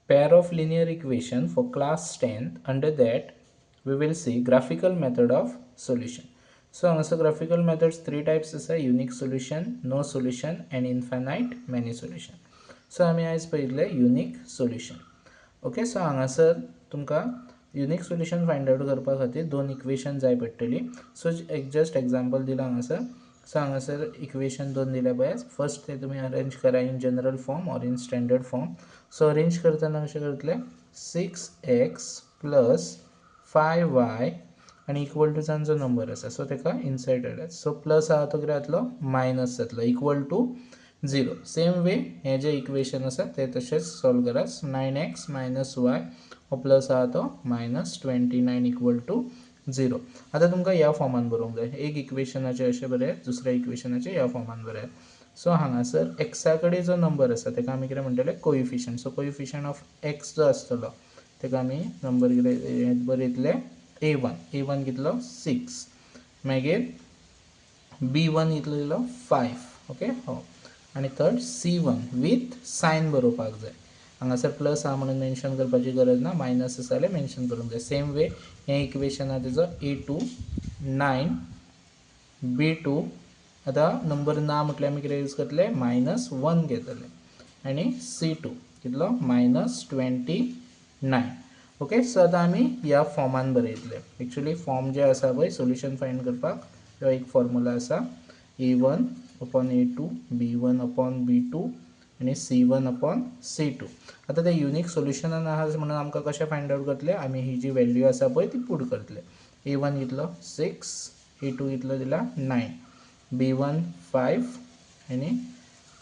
Pair of linear equation for class 10th. Under that we will see graphical method of solution. So हांगासर graphical methods three types आसा, unique solution, no solution and infinite many solution. So आमी आयज पळयतले unique solution. Okay, so हांगासर तुमकां unique solution find out करपा खातीर दोन इक्वेशन जाय पडटली. सो एक जस्ट एग्जाम्पल दिलां हांगासर. सो हांगासर इक्वेशन दोन दिल्या पळय, फर्स्ट ते तुमी अरेंज करा in general form or in standard form. So arrange करतना कशें करतले, 6x plus 5y आनी इक्वल टू जो नंबर आसा सो ताका इनसायड हाडात. सो प्लस आहा तो कितें जातलो, मायनस जातलो, इक्वल टू 0. सेम वे हें जें इक्वेशन आसा तें तशेंच सॉल्व करात, 9x minus y हो प्लस आहा तो मायनस 29 इक्वल टू 0. आतां तुमकां ह्या फॉर्मान बरोवंक जाय, एक इक्वेशनाचें अशें बरयात, दुसऱ्या इक्वेशनाचें ह्या फॉर्मान बरयात. सो हांगासर एक्सा कडेन जो नंबर आसा ताका आमी कितें म्हणटले, coefficient. So coefficient of x जो आसतलो ताका आमी नंबर कितें बरयतले, a1. a1 कितलो, 6. मागीर b1 कितलो दिलो, 5. ओके, हो, आनी थर्ड c1 with sign बरोवपाक जाय. हांगासर प्लस आहा म्हणून मेन्शन करपाची गरज ना, मायनस आसा जाल्यार मेन्शन करूंक जाय. सेम वे हें इक्वेशन आहा तेजो a2 9 b2. आतां नंबर ना म्हटल्यार आमी कितें यूज करतले, मायनस 1 घेतले, आनी c2 कितलो, मायनस 29. ओके, सो आतां आमी ह्या फॉर्मान बरयतले. एक्चुली फॉर्म जे आसा पळय सोल्युशन फायंड करपाक, हो एक फॉर्मुला आसा, a1 upon a2 b1 upon b2 आनी c1 upon c2. आतां ते युनीक सोल्युशनान आहा म्हणून आमकां कशें फायंड आवट करतले, आमी ही जी व्हॅल्यू आसा पळय ती पूट करतले. a1 कितलो, 6, a2 कितलो दिला, 9, b1 5 आनी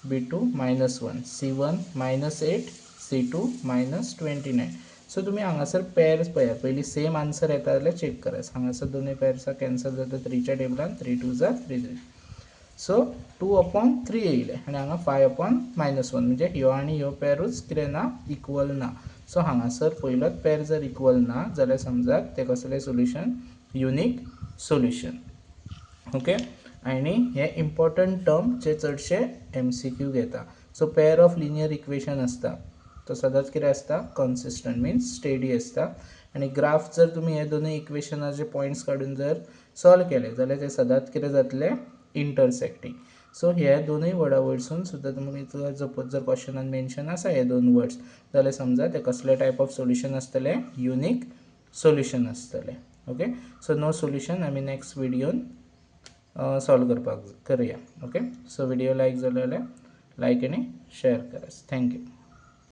b2 minus 1, c1 minus 8, c2 minus 29. So तुमी हांगासर पेर्स पळयात, पयलीं सेम आन्सर येता जाल्यार चॅक करात. हांगासर दोनूय पेर्सां कॅन्सल जाता 3च्या टेबलान, 3 2 जा 3 3. सो 2 अपॉन 3 येयले आनी हांगा 5 अपॉन मायनस 1, म्हणजे ह्यो आनी ह्यो पेरूच कितें ना, इक्वल ना. सो हांगासर पयलोच पेर जर इक्वल ना जाल्यार समजात तें कसलें सोल्युशन, युनीक सोल्युशन. ओके, आनी हे इम्पॉर्टंट टर्म जे चडशे MCQ घेता. So pair of linear equation आसता तो सदांच कितें आसता, कन्सिस्टंट मिन्स स्टेडी आसता. आनी ग्राफ जर तुमी हे दोनूय इक्वेशनाचे पॉयंट्स काडून जर सॉल्व केले जाल्यार ते सदांच कितें जातले, इंटरसेक्टींग. सो हे दोनूय वर्डा वयरसून सुद्दां तुमकां सपोज जर क्वेश्चनान मेन्शन आसा हे दोन वर्ड्स जाल्यार समजा ते कसले टायप ऑफ सोल्युशन आसतलें, युनीक सोल्युशन आसतलें. ओके, सो नो सोल्युशन आमी नेक्स्ट व्हिडियोन सॉल्व करपाक करुया. ओके, सो व्हिडियो लायक जालो जाल्यार लायक आनी शेअर करात. Thank you.